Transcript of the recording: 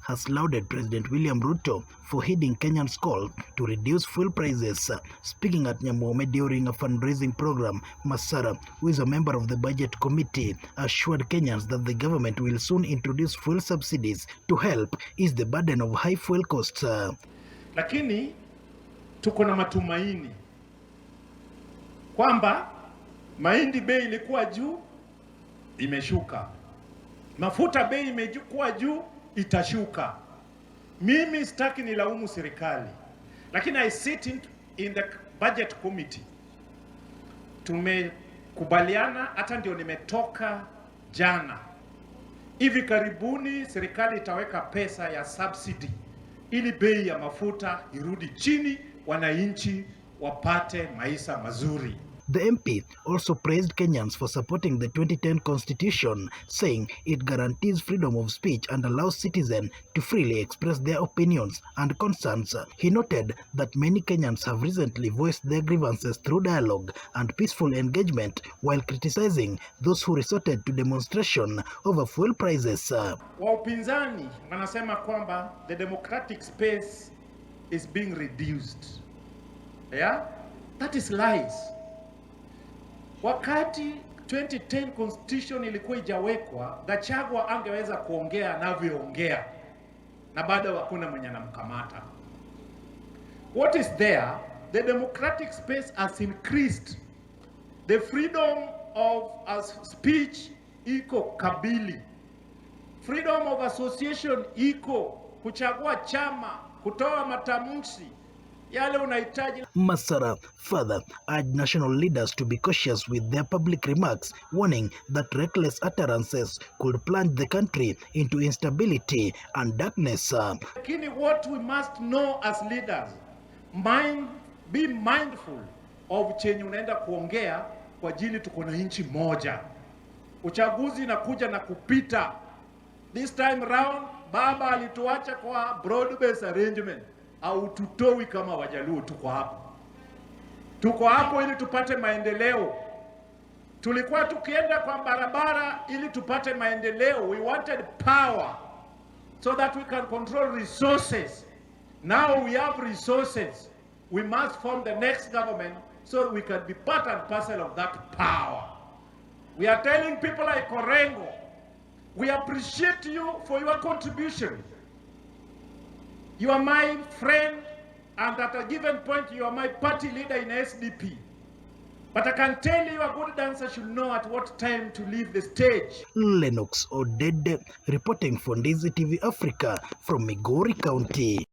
has lauded President William Ruto for heeding Kenyans' call to reduce fuel prices. Speaking at Nyamuome during a fundraising program, Masara, who is a member of the budget committee, assured Kenyans that the government will soon introduce fuel subsidies to help ease the burden of high fuel costs. Lakini tuko na matumaini kwamba mahindi bei ilikuwa juu, imeshuka. Mafuta bei imekuwa juu, itashuka. Mimi sitaki nilaumu serikali, lakini I sit in the budget committee. Tumekubaliana, hata ndio nimetoka jana. Hivi karibuni serikali itaweka pesa ya subsidy ili bei ya mafuta irudi chini, wananchi wapate maisha mazuri. The MP also praised Kenyans for supporting the 2010 constitution, saying it guarantees freedom of speech and allows citizens to freely express their opinions and concerns. He noted that many Kenyans have recently voiced their grievances through dialogue and peaceful engagement, while criticizing those who resorted to demonstration over fuel prices. Wa upinzani wanasema kwamba the democratic space is being reduced. Yeah? That is lies. Wakati 2010 constitution ilikuwa ijawekwa, Gachagua angeweza kuongea anavyoongea na bado hakuna mwenye anamkamata. What is there? The democratic space has increased. The freedom of speech iko kabili. Freedom of association iko, kuchagua chama, kutoa matamshi yale unahitaji. Masara further urged national leaders to be cautious with their public remarks, warning that reckless utterances could plunge the country into instability and darkness. Lakini what we must know as leaders, be mindful of chenye unaenda kuongea kwa ajili tuko na nchi moja. Uchaguzi inakuja na kupita. This time round baba alituacha kwa broad based arrangement. Haututoi kama Wajaluo, tuko hapo, tuko hapo ili tupate maendeleo. Tulikuwa tukienda kwa barabara ili tupate maendeleo. We wanted power so that we can control resources. Now we have resources. We must form the next government so we can be part and parcel of that power. We are telling people like Orengo, we appreciate you for your contribution. You are my friend, and at a given point, you are my party leader in SDP. But I can tell you, a good dancer should know at what time to leave the stage. Lennox Odede reporting for Ndizi TV Africa from Migori County.